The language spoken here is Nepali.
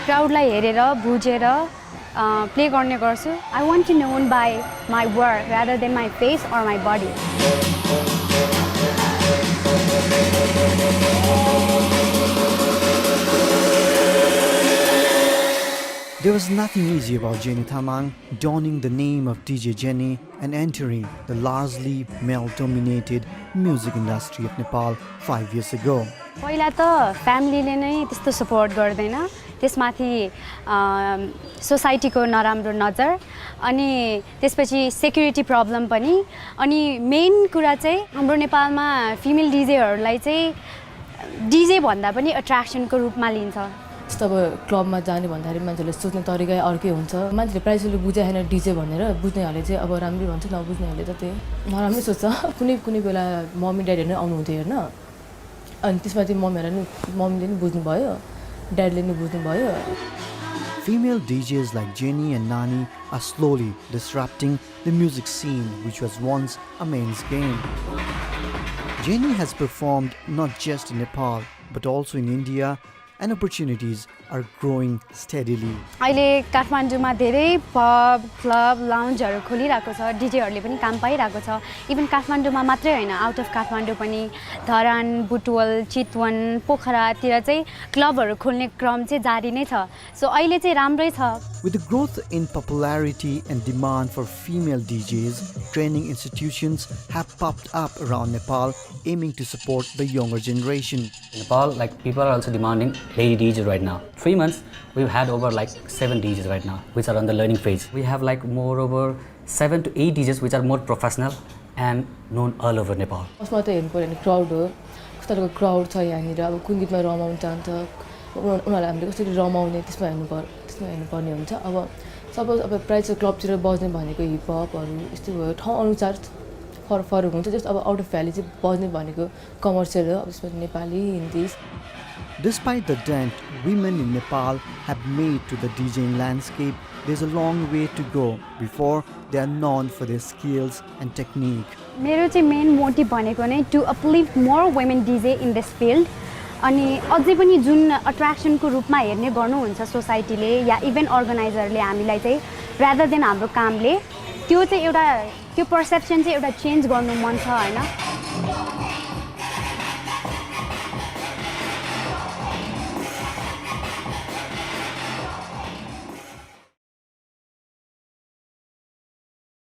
क्राउडलाई हेरेर बुझेर प्ले गर्ने गर्छु. I want to known by my work rather than my face or my body. There was nothing easy about Jenny Thamang donning the name of DJ Jenny and entering the largely male-dominated music industry of Nepal 5 years ago. पहिला त फ्यामिलीले नै त्यस्तो सपोर्ट गर्दैन, त्यसमाथि सोसाइटीको नराम्रो नजर अनि त्यसपछि सेक्युरिटी प्रब्लम पनि. अनि मेन कुरा चाहिँ हाम्रो नेपालमा फिमेल डिजेहरूलाई चाहिँ डिजे भन्दा पनि अट्र्याक्सनको रूपमा लिन्छ. जस्तो अब क्लबमा जाने भन्दाखेरि मान्छेले सोच्ने तरिका अर्कै हुन्छ. मान्छेले प्रायःले बुझाएन डिजे भनेर, बुझ्नेहरूले चाहिँ अब राम्रै भन्छ, नबुझ्नेहरूले त त्यही नराम्रै सोच्छ. कुनै बेला मम्मी ड्याडीहरू नै आउनुहुन्थ्यो हेर्न, अनि त्यसपछि मम्मीले नि बुझ्नुभयो, ड्याडीले नि बुझ्नुभयो. Female DJs like Jenny and Nani are slowly disrupting the music scene, which was once a men's game. Jenny has performed not just in Nepal, but also in India, and opportunities are growing steadily. अहिले काठमाडौँमा धेरै पब, क्लब, लाउन्जहरू खोलिरहेको छ. डिजेहरूले पनि काम पाइरहेको छ. इभन काठमाडौँमा मात्रै होइन, आउट अफ काठमाडौँ पनि धरान, बुटवल, चितवन, पोखरातिर चाहिँ क्लबहरू खोल्ने क्रम चाहिँ जारी नै छ. सो अहिले चाहिँ राम्रै छ. With the growth in popularity and demand for female DJs, training institutions have popped up around Nepal, aiming to support the younger generation. In Nepal, people are also demanding lady DJs right now. 3 months, we've had over 7 DJs right now, which are on the learning phase. We have moreover 7 to 8 DJs which are more professional and known all over Nepal. फर्स्टमा त हेर्नु पर्यो भने क्राउड हो, कस्तो खालको क्राउड छ यहाँनिर. अब कुन गीतमा रमाउन चाहन्छ, उनीहरूलाई हामीले कसरी रमाउने त्यसमा हेर्नुपर्ने हुन्छ. अब सपोज अब प्रायः चाहिँ क्लबतिर बज्ने भनेको हिपहपहरू यस्तो भयो, ठाउँ अनुसार फरक हुन्छ. जस्तो अब आउट अफ भ्याली चाहिँ बज्ने भनेको कमर्सियल हो, अब त्यसमा Nepali, Hindi. Despite the dent women in Nepal have made to the DJing landscape, there's a long way to go before they are known for their skills and technique. मेरो चाहिँ मेन मोटिभ भनेको नै to uplift more women DJs in this field. अनि अझै पनि जुन अट्र्याक्सनको रूपमा हेर्ने गर्नुहुन्छ सोसाइटीले या इभेन्ट अर्गनाइजरले हामीलाई चाहिँ रादर देन हाम्रो कामले त्यो चाहिँ त्यो पर्सेप्सन चाहिँ एउटा चेन्ज गर्नु मन छ हैन.